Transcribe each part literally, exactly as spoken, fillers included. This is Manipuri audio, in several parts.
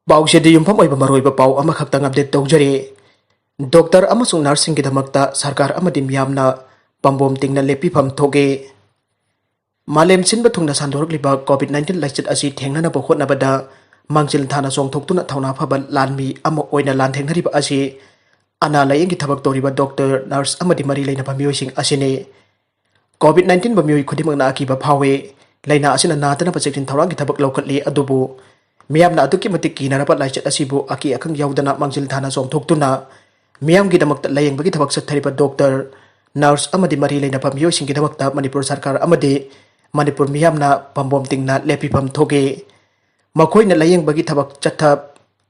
ꯄꯥꯎꯁꯤꯗꯤ ꯌꯨꯝꯐꯝ ꯑꯣꯏꯕ ꯃꯔꯨꯑꯣꯏꯕ ꯄꯥꯎ ꯑꯃꯈꯛꯇꯪ ꯑꯞꯗꯦꯠ ꯇꯧꯖꯔꯤ꯫ ꯗꯣꯛꯇꯔ ꯑꯃꯁꯨꯡ ꯅꯔꯁꯁꯤꯡꯒꯤꯗꯃꯛꯇ ꯁꯔꯀꯥꯔ ꯑꯃꯗꯤ ꯃꯤꯌꯥꯝꯅ ꯄꯥꯝꯕꯣꯝ ꯇꯤꯡꯅ ꯂꯦꯞꯄꯤꯐꯝ ꯊꯣꯛꯏ꯫ ꯃꯥꯂꯦꯝ ꯁꯤꯟꯕ ꯊꯨꯡꯅ ꯁꯟꯗꯣꯔꯛꯂꯤꯕ ꯀꯣꯚꯤꯗ ꯅꯥꯏꯟꯇꯤꯟ ꯂꯥꯏꯆꯠ ꯑꯁꯤ ꯊꯦꯡꯅꯅꯕ ꯍꯣꯠꯅꯕꯗ ꯃꯥꯡꯖꯤꯜ ꯊꯥꯅ ꯆꯣꯡꯊꯣꯛꯇꯨꯅ ꯊꯧꯅꯥ ꯐꯕ ꯂꯥꯟꯃꯤ ꯑꯃ ꯑꯣꯏꯅ ꯂꯥꯟꯊꯦꯡꯅꯔꯤꯕ ꯑꯁꯤ ꯑꯅꯥ ꯂꯥꯌꯦꯡꯒꯤ ꯊꯕꯛ ꯇꯧꯔꯤꯕ ꯗꯣꯛꯇꯔ, ꯅꯔꯁ ꯑꯃꯗꯤ ꯃꯔꯤ ꯂꯩꯅꯕ ꯃꯤꯑꯣꯏꯁꯤꯡ ꯑꯁꯤꯅꯤ꯫ ꯀꯣꯚꯤꯗ ꯅꯥꯏꯟꯇꯤꯟꯕꯨ ꯃꯤꯑꯣꯏ ꯈꯨꯗꯤꯡꯃꯛꯅ ꯑꯀꯤꯕ ꯐꯥꯎꯏ꯫ ꯂꯥꯏꯅꯥ ꯑꯁꯤꯅ ꯅꯥꯗꯅꯕ ꯆꯦꯛꯁꯤꯟ ꯊꯧꯔꯥꯡꯒꯤ ꯊꯕꯛ ꯂꯧꯈꯠꯂꯤ, ꯑꯗꯨꯕꯨ ꯃꯤꯌꯥꯝꯅ ꯑꯗꯨꯛꯀꯤ ꯃꯇꯤꯛ ꯀꯤꯅꯔꯕ ꯂꯥꯏꯆꯠ ꯑꯁꯤꯕꯨ ꯑꯀꯤ ꯑꯈꯪ ꯌꯥꯎꯗꯅ ꯃꯥꯡꯖꯤꯜ ꯊꯥꯅ ꯆꯣꯡꯊꯣꯛꯇꯨꯅ ꯃꯤꯌꯥꯝꯒꯤꯗꯃꯛꯇ ꯂꯥꯌꯦꯡꯕꯒꯤ ꯊꯕꯛ ꯆꯠꯊꯔꯤꯕ ꯗꯣꯛꯇꯔ, ꯅꯔꯁ ꯑꯃꯗꯤ ꯃꯔꯤ ꯂꯩꯅꯕ ꯃꯤꯑꯣꯏꯁꯤꯡꯒꯤꯗꯃꯛꯇ ꯃꯅꯤꯄꯨꯔ ꯁꯔꯀꯥꯔ ꯑꯃꯗꯤ ꯃꯅꯤꯄꯨꯔ ꯃꯤꯌꯥꯝꯅ ꯄꯥꯝꯕꯣꯝ ꯇꯤꯡꯅ ꯂꯦꯞꯄꯤꯐꯝ ꯊꯣꯛꯏ꯫ ꯃꯈꯣꯏꯅ ꯂꯥꯌꯦꯡꯕꯒꯤ ꯊꯕꯛ ꯆꯠꯊ-,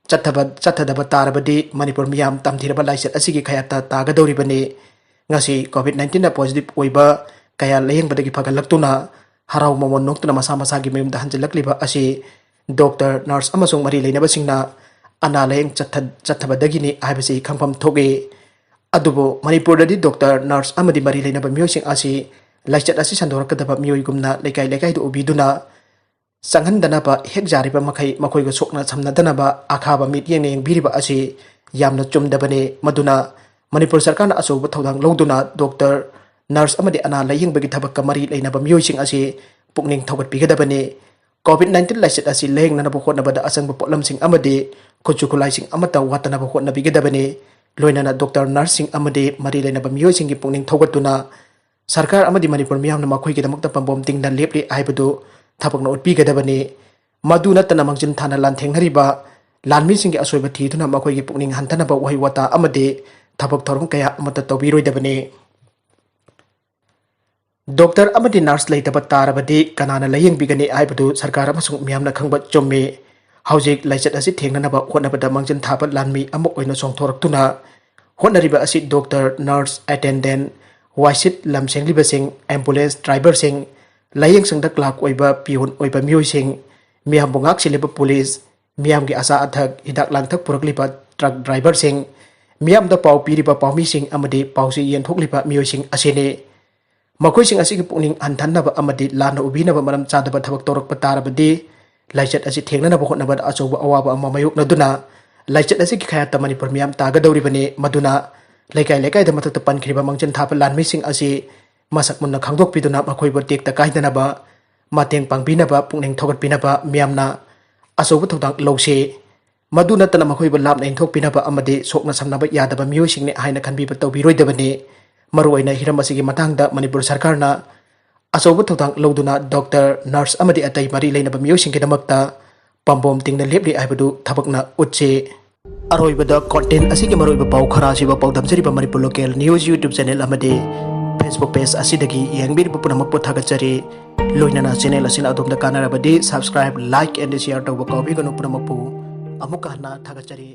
ꯆꯠꯊꯕ-, ꯆꯠꯊꯗꯕ ꯇꯥꯔꯕꯗꯤ ꯃꯅꯤꯄꯨꯔ ꯃꯤꯌꯥꯝ ꯇꯝꯊꯤꯔꯕ ꯂꯥꯏꯆꯠ ꯑꯁꯤꯒꯤ ꯈꯌꯥꯠꯇ ꯇꯥꯒꯗꯧꯔꯤꯕꯅꯤ꯫ ꯉꯁꯤ ꯀꯣꯚꯤꯗ ꯅꯥꯏꯟꯇꯤꯟꯗ ꯄꯣꯖꯤꯇꯤꯚ ꯑꯣꯏꯕ ꯀꯌꯥ ꯂꯥꯌꯦꯡꯕꯗꯒꯤ ꯐꯒꯠꯂꯛꯇꯨꯅ ꯍꯔꯥꯎ ꯃꯃꯣꯟ ꯅꯣꯛꯇꯨꯅ ꯃꯁꯥ ꯃꯁꯥꯒꯤ ꯃꯌꯨꯝꯗ ꯍꯟꯖꯤꯜꯂꯛꯂꯤꯕ ꯑꯁꯤ ꯗꯣꯛꯇꯔ, ꯅꯔꯁ ꯑꯃꯁꯨꯡ ꯃꯔꯤ ꯂꯩꯅꯕꯁꯤꯡꯅ ꯑꯅꯥ ꯂꯥꯌꯦꯡ ꯆꯠꯊ-, ꯆꯠꯊꯕꯗꯒꯤꯅꯤ ꯍꯥꯏꯕꯁꯤ ꯈꯪꯐꯝ ꯊꯣꯛꯏ꯫ ꯑꯗꯨꯕꯨ ꯃꯅꯤꯄꯨꯔꯗꯗꯤ ꯗꯣꯛꯇꯔ, ꯅꯔꯁ ꯑꯃꯗꯤ ꯃꯔꯤ ꯂꯩꯅꯕ ꯃꯤꯑꯣꯏꯁꯤꯡ ꯑꯁꯤ ꯂꯥꯏꯆꯠ ꯑꯁꯤ ꯁꯟꯗꯣꯔꯛꯀꯗꯕ ꯃꯤꯑꯣꯏꯒꯨꯝꯅ ꯂꯩꯀꯥꯏ ꯂꯩꯀꯥꯏꯗ ꯎꯕꯤꯗꯨꯅ ꯆꯪꯍꯟꯗꯅꯕ ꯍꯦꯛ ꯌꯥꯔꯤꯕ ꯃꯈꯩ ꯃꯈꯣꯏꯒ ꯁꯣꯛꯅ ꯁꯝꯅꯗꯅꯕ ꯑꯈꯥꯕ ꯃꯤꯠꯌꯦꯡꯅ ꯌꯦꯡꯕꯤꯔꯤꯕ ꯑꯁꯤ ꯌꯥꯝꯅ ꯆꯨꯝꯗꯕꯅꯤ꯫ ꯃꯗꯨꯅ ꯃꯅꯤꯄꯨꯔ ꯁꯔꯀꯥꯔꯅ ꯑꯆꯧꯕ ꯊꯧꯗꯥꯡ ꯂꯧꯗꯨꯅ ꯗꯣꯛꯇꯔ, ꯅꯔꯁ ꯑꯃꯗꯤ ꯑꯅꯥ ꯂꯥꯌꯦꯡꯕꯒꯤ ꯊꯕꯛꯀ ꯃꯔꯤ ꯂꯩꯅꯕ ꯃꯤꯑꯣꯏꯁꯤꯡ ꯑꯁꯤ ꯄꯨꯛꯅꯤꯡ ꯊꯧꯒꯠꯄꯤꯒꯗꯕꯅꯤ꯫ ꯀꯣꯚꯤꯗ ꯅꯥꯏꯟꯇꯤꯟ ꯂꯥꯏꯆꯠ ꯑꯁꯤ ꯂꯥꯌꯦꯡꯅꯅꯕ ꯍꯣꯠꯅꯕꯗ ꯑꯆꯪꯕ ꯄꯣꯠꯂꯝꯁꯤꯡ ꯑꯃꯗꯤ ꯈꯨꯠꯁꯨ ꯈꯨꯠꯂꯥꯏꯁꯤꯡ ꯑꯃꯠꯇ ꯋꯥꯠꯇꯅꯕ ꯍꯣꯠꯅꯕꯤꯒꯗꯕꯅꯤ꯫ ꯂꯣꯏꯅꯅ ꯗꯣꯛꯇꯔ, ꯅꯔꯁꯁꯤꯡ ꯑꯃꯗꯤ ꯃꯔꯤ ꯂꯩꯅꯕ ꯃꯤꯑꯣꯏꯁꯤꯡꯒꯤ ꯄꯨꯛꯅꯤꯡ ꯊꯧꯒꯠꯇꯨꯅ ꯁꯔꯀꯥꯔ ꯑꯃꯗꯤ ꯃꯅꯤꯄꯨꯔ ꯃꯤꯌꯥꯝꯅ ꯃꯈꯣꯏꯒꯤꯗꯃꯛꯇ ꯄꯥꯝꯕꯣꯝ ꯇꯤꯡꯅ ꯂꯦꯞꯂꯤ ꯍꯥꯏꯕꯗꯨ ꯊꯕꯛꯅ ꯎꯠꯄꯤꯒꯗꯕꯅꯤ꯫ ꯃꯗꯨ ꯅꯠꯇꯅ ꯃꯥꯡꯖꯤꯜ ꯊꯥꯅ ꯂꯥꯟꯊꯦꯡꯅꯔꯤꯕ ꯂꯥꯟꯃꯤꯁꯤꯡꯒꯤ ꯑꯁꯣꯏꯕ ꯊꯤꯗꯨꯅ ꯃꯈꯣꯏꯒꯤ ꯄꯨꯛꯅꯤꯡ ꯍꯟꯊꯅꯕ ꯋꯥꯍꯩ ꯋꯥꯇꯥ ꯑꯃꯗꯤ ꯊꯕꯛ ꯊꯧꯔꯝ ꯀꯌꯥ ꯑꯃꯠꯇ ꯇꯧꯕꯤꯔꯣꯏꯗꯕꯅꯤ꯫ ꯗꯣꯛꯇꯔ ꯑꯃꯗꯤ ꯅꯔꯁ ꯂꯩꯇꯕ ꯇꯥꯔꯕꯗꯤ ꯀꯅꯥꯅ ꯂꯥꯌꯦꯡꯕꯤꯒꯅꯤ ꯍꯥꯏꯕꯗꯨ ꯁꯔꯀꯥꯔ ꯑꯃꯁꯨꯡ ꯃꯤꯌꯥꯝꯅ ꯈꯪꯕ ꯆꯨꯝꯃꯤ꯫ ꯍꯧꯖꯤꯛ ꯂꯥꯏꯆꯠ ꯑꯁꯤ ꯊꯦꯡꯅꯅꯕ ꯍꯣꯠꯅꯕꯗ ꯃꯥꯡꯖꯤꯜ ꯊꯥꯕ ꯂꯥꯟꯃꯤ ꯑꯃ ꯑꯣꯏꯅ ꯆꯣꯡꯊꯣꯔꯛꯇꯨꯅ ꯍꯣꯠꯅꯔꯤꯕ ꯑꯁꯤ ꯗꯣꯛꯇꯔ, ꯅꯔꯁ, ꯑꯦꯇꯦꯟꯗꯦꯟ, ꯋꯥꯏꯁꯤꯠ ꯂꯝ ꯁꯦꯡꯂꯤꯕꯁꯤꯡ, ꯑꯦꯝꯕꯨꯂꯦꯟꯁ ꯗ꯭ꯔꯥꯏꯚꯔꯁꯤꯡ, ꯂꯥꯌꯦꯡꯁꯪꯗ ꯀ꯭ꯂꯥꯔꯛ ꯑꯣꯏꯕ, ꯄꯤꯌꯣꯟ ꯑꯣꯏꯕ ꯃꯤꯑꯣꯏꯁꯤꯡ, ꯃꯤꯌꯥꯝꯕꯨ ꯉꯥꯛ ꯁꯦꯜꯂꯤꯕ ꯄꯨꯂꯤꯁ, ꯃꯤꯌꯥꯝꯒꯤ ꯑꯆꯥ ꯑꯊꯛ, ꯍꯤꯗꯥꯛ ꯂꯥꯡꯊꯛ ꯄꯨꯔꯛꯂꯤꯕ ꯇ꯭ꯔꯛ ꯗ꯭ꯔꯥꯏꯚꯔꯁꯤꯡ, ꯃꯤꯌꯥꯝꯗ ꯄꯥꯎ ꯄꯤꯔꯤꯕ ꯄꯥꯎꯃꯤꯁꯤꯡ ꯑꯃꯗꯤ ꯄꯥꯎꯆꯦ ꯌꯦꯟꯊꯣꯛꯂꯤꯕ ꯃꯤꯑꯣꯏꯁꯤꯡ ꯑꯁꯤꯅꯤ꯫ ꯃꯈꯣꯏꯁꯤꯡ ꯑꯁꯤꯒꯤ ꯄꯨꯛꯅꯤꯡ ꯍꯟꯊꯅꯕ ꯑꯃꯗꯤ ꯂꯥꯟꯅ ꯎꯕꯤꯅꯕ ꯃꯔꯝ ꯆꯥꯗꯕ ꯊꯕꯛ ꯇꯧꯔꯛꯄ ꯇꯥꯔꯕꯗꯤ ꯂꯥꯏꯆꯠ ꯑꯁꯤ ꯊꯦꯡꯅꯅꯕ ꯍꯣꯠꯅꯕꯗ ꯑꯆꯧꯕ ꯑꯋꯥꯕ ꯑꯃ ꯃꯥꯌꯣꯛꯅꯗꯨꯅ ꯂꯥꯏꯆꯠ ꯑꯁꯤꯒꯤ ꯈꯥꯌꯥꯠꯇ ꯃꯅꯤꯄꯨꯔ ꯃꯤꯌꯥꯝ ꯇꯥꯒꯗꯧꯔꯤꯕꯅꯤ꯫ ꯃꯗꯨꯅ ꯂꯩꯀꯥꯏ ꯂꯩꯀꯥꯏꯗ ꯃꯊꯛꯇ ꯄꯟꯈ꯭ꯔꯤꯕ ꯃꯥꯡꯖꯤꯟ ꯊꯥꯕ ꯂꯥꯟꯃꯤꯁꯤꯡ ꯑꯁꯤ ꯃꯁꯛ ꯃꯨꯟꯅ ꯈꯪꯗꯣꯛꯄꯤꯗꯨꯅ ꯃꯈꯣꯏꯕꯨ ꯇꯦꯛꯇ ꯀꯥꯏꯗꯅꯕ ꯃꯇꯦꯡ ꯄꯥꯡꯕꯤꯅꯕ, ꯄꯨꯛꯅꯤꯡ ꯊꯧꯒꯠꯄꯤꯅꯕ ꯃꯤꯌꯥꯝꯅ ꯑꯆꯧꯕ ꯊꯧꯗꯥꯡ ꯂꯧꯁꯤ꯫ ꯃꯗꯨ ꯅꯠꯇꯅ ꯃꯈꯣꯏꯕꯨ ꯂꯥꯞꯅ ꯏꯟꯊꯣꯛꯄꯤꯅꯕ ꯑꯃꯗꯤ ꯁꯣꯛꯅ ꯁꯝꯅꯕ ꯌꯥꯗꯕ ꯃꯤꯑꯣꯏꯁꯤꯡꯅꯤ ꯍꯥꯏꯅ ꯈꯟꯕꯤꯕ ꯇꯧꯕꯤꯔꯣꯏꯗꯕꯅꯤ꯫ ꯃꯔꯨꯑꯣꯏꯅ ꯍꯤꯔꯝ ꯑꯁꯤꯒꯤ ꯃꯇꯥꯡꯗ ꯃꯅꯤꯄꯨꯔ ꯁꯔꯀꯥꯔꯅ ꯑꯆꯧꯕ ꯊꯧꯗꯥꯡ ꯂꯧꯗꯨꯅ ꯗꯣꯛꯇꯔ, ꯅꯔꯁ ꯑꯃꯗꯤ ꯑꯇꯩ ꯃꯔꯤ ꯂꯩꯅꯕ ꯃꯤꯑꯣꯏꯁꯤꯡꯒꯤꯗꯃꯛꯇ ꯄꯥꯝꯕꯣꯝ ꯇꯤꯡꯅ ꯂꯦꯞꯂꯤ ꯍꯥꯏꯕꯗꯨ ꯊꯕꯛꯅ ꯎꯠꯁꯤ꯫ ꯑꯔꯣꯏꯕꯗ content ꯑꯁꯤꯒꯤ ꯃꯔꯨꯑꯣꯏꯕ ꯄꯥꯎ ꯈꯔ ꯑꯁꯤꯕꯨ ꯄꯥꯎꯗꯝꯖꯔꯤꯕ Manipur local news YouTube channel ꯑꯃꯗꯤ Facebook ꯄꯦꯖ ꯑꯁꯤꯗꯒꯤ ꯌꯦꯡꯕꯤꯔꯤꯕ ꯄꯨꯝꯅꯃꯛꯄꯨ ꯊꯥꯒꯠꯆꯔꯤ꯫ ꯂꯣꯏꯅꯅ ꯆꯦꯅꯦꯜ ꯑꯁꯤꯅ ꯑꯗꯣꯝꯗ ꯀꯥꯟꯅꯔꯕꯗꯤ subscribe, like and share ꯇꯧꯕ ꯀꯥꯎꯕꯤꯒꯅꯨ꯫ ꯄꯨꯝꯅꯃꯛꯄꯨ ꯑꯃꯨꯛꯀ ꯍꯟꯅ ꯊꯥꯒꯠꯆꯔꯤ꯫